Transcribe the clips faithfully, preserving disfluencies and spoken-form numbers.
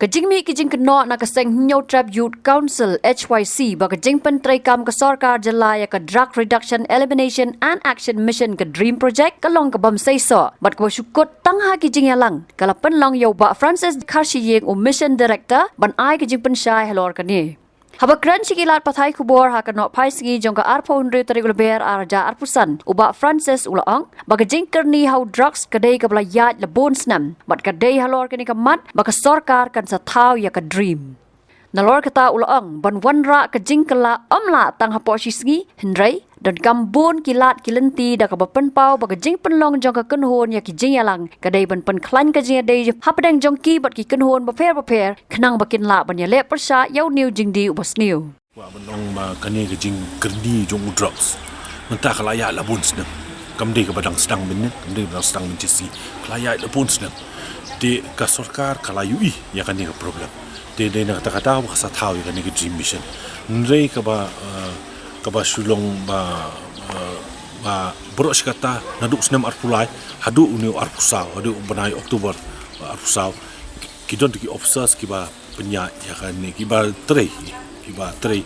Ka jingmih ki jingkynnoh na ka seng Hynñiewtrep Youth Council, H Y C, ba ka jingpyntreikam ka sorkar jylla ïa ka Drug Reduction, Elimination and Action Mission, ka DREAM Project, ka long ka bym seisoh bad kaba shu kut tang ha ki jingïalang, ka la pynlong ïa u Bah Francis Kharshiing, u Mission Director, ban ai ka jingpynshai halor kane. Haba kren sha ki lad pathai khubor ha ka nohphai sngi jong ka arphew hynriew tarik u Lber arhajar arphew san, u Bah Francis u la ong ba ka jingkyrni ha u drugs ka dei kaba la ïaid la bun snem bad ka dei halor kane ka mat ba ka sorkar kan sa thaw ïa ka DREAM. Nalor kata u la ong, ban wanrah ka jingkylla ym lah tang hapoh shi sngi, hynrei donkam bun ki lad ki lynti, da kaba pynpaw ba ka jingpynlong jong ka kynhun ïa ki jingïalang ka dei ban pynkhlaiñ ka jingïadei hapdeng jong ki bad ki kynhun bapher bapher, khnang ba kin lah ban ïaleh pyrshah ïa une u jingdie uba sniew. Kwah ban ong ba kane ka jingkyrni jong u drugs mynta ka la ïaid la bun snem. Kam dei kaba dang sdang mynne, kam dei kaba dang sdang mynne shi sngi. Ka la ïaid la bun snem. Te ka sorkar ka la ïohi ïa kane ka problem. Te dei na kata ka daw ba ka sa thaw ïa kane ka DREAM Mission. Hynrei kaba, eh, kaba shu long ba, eh, ba baroh shi katta naduh u snem arphew lai haduh une u arphew saw, haduh u bnai October, eh, arphew saw, ki don ki officers kiba pynïaid ïa kane, kiba trei, kiba trei,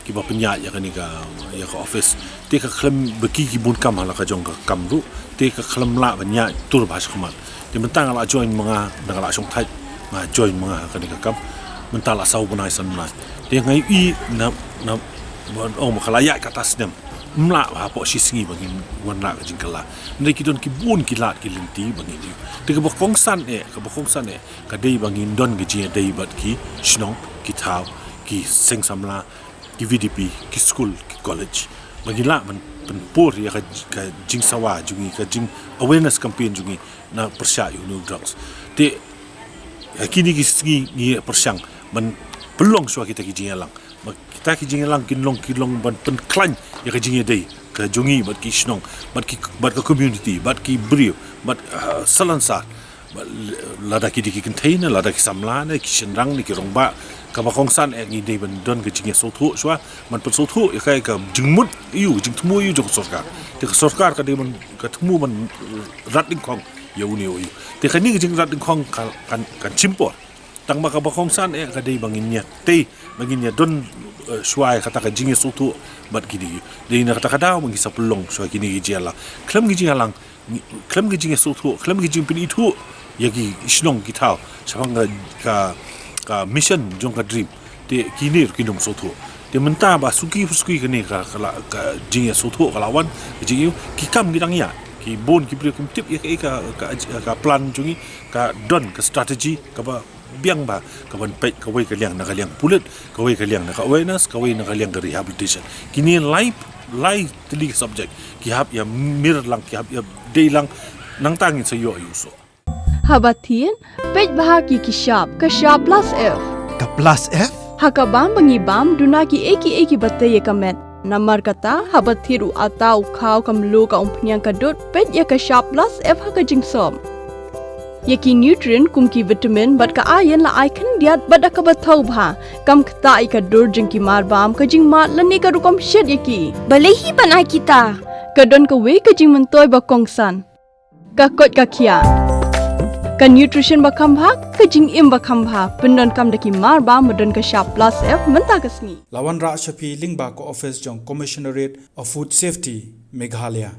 kiba pynïaid ïa kane ka, ïa ka office. Te ka khlem, ba ki, ki bun kam ha la ka jong ka kam ruh. Te ka khlem lah ban ïaid tur bha shakhmat. Te mynta nga la join ma nga, nga la shong thait, nga join ma nga ha kane ka kam. Mynta la saw bnai san bnai. Te nga ïohi na, na, ban ong ba ka la ïaid kata snem, ym lah ba hapoh shi sngi ba ngin wanrah ka jingkylla. Hynrei ki don ki bun ki lad ki lynti ba ngin ïoh. Te kaba kongsan eh, kaba kongsan eh, ka dei ba ngin don ka jingïadei bad ki shnong, ki thaw, ki seng samla, ki V D P, ki skul, ki college. Ba ngin lah ban pynpur ïa ka, ka jingsawa jong ngi, ka jing awareness campaign jong ngi na pyrshah ïa une u drugs. Te ha kine ki sngi ngi pyrshang ban pynlong shuwa kita ki jingïalang. Ba kita ki jingïalang kin long, kin long ban pynkhlaiñ ïa ka jingïadei ka jong ngi bad ki shnong, bad ki, bad ka community, bad ki briew, bad, ah, salonsar. Lada ki dei ki kynthei ne, lada ki samla ne, ki shynrang ne, ki rangbah, kaba kongsan eh ngi dei ban don ka jingïasngewthuh shuwa, ban pynsngewthuh ïa ka, ka jingmut aiu, jingthmu aiu jong ka sorkar. Te ka sorkar ka dei ban, ka thmu ban rat dyngkhong ïa une u aiu. Te kane ka jingrat dyngkhong ka, kan, kan shim por. Tang ba kaba kongsan eh ka dei ba ngin ïa tei, ba ngin ïa don, eh, shuwa ïa kata ka jingïasngewthuh bad kine ki. Dei na kata ka daw ba ngi sa pynlong shuwa kine ki jingïalang. Khlem ki jingïalang, khlem ki jingïasngewthuh, khlem ki jingpynithuh ïa ki shnong ki thaw shaphang ka, ka, ka mission jong ka DREAM. Te kine ruh kin ym sngewthuh. Te mynta ba suki suki kane ka, ka la, ka jingïasngewthuh ka la wan, ka jingïoh, ki kam ki dang ïaid. Ki bun ki briew kim tip ïa ka, ka, ka, ka plan jong ngi, ka don ka strategy kaba biang bha, kaban peit kawei ka liang na ka liang pulit, kawei ka liang na ka awareness, kawei na ka liang ka rehabilitation. Kine lai, lai tylli ka subject ki hap ïa mir lang, ki hap ïa dei lang, nangta ngin sa ïoh ïa u soh. Haba thied, peit bha ki, ki shap, ka shap plus F. Ka plus F? Ha ka bam ba ngi bam, duna kiei kiei kiba tei ïa ka met. Namar kata, haba thied u atta, u khaw, ka mluh, ka umphniang, ka dud, peit ïa ka shap plus F ha ka jingsop. Ïa ki nutrient kum ki vitamin bad ka iron la ai khyndiat bad da kaba thaw bha. Kam ktah ïa ka dur jong ki marbam, ka jingmad lane ka rukom shet ïa ki. Balei hi ban ai kita? Ka don kawei ka jingmyntoi ba kongsan. Ka koit ka khiah. Ka nutrition ba kham bha, ka jingim ba kham bha. Pyndonkam da ki marbam ba don ka shap plus F mynta ka sngi. La wanrah sha phi lyngba ka office jong Commissionerate of Food Safety, Meghalaya.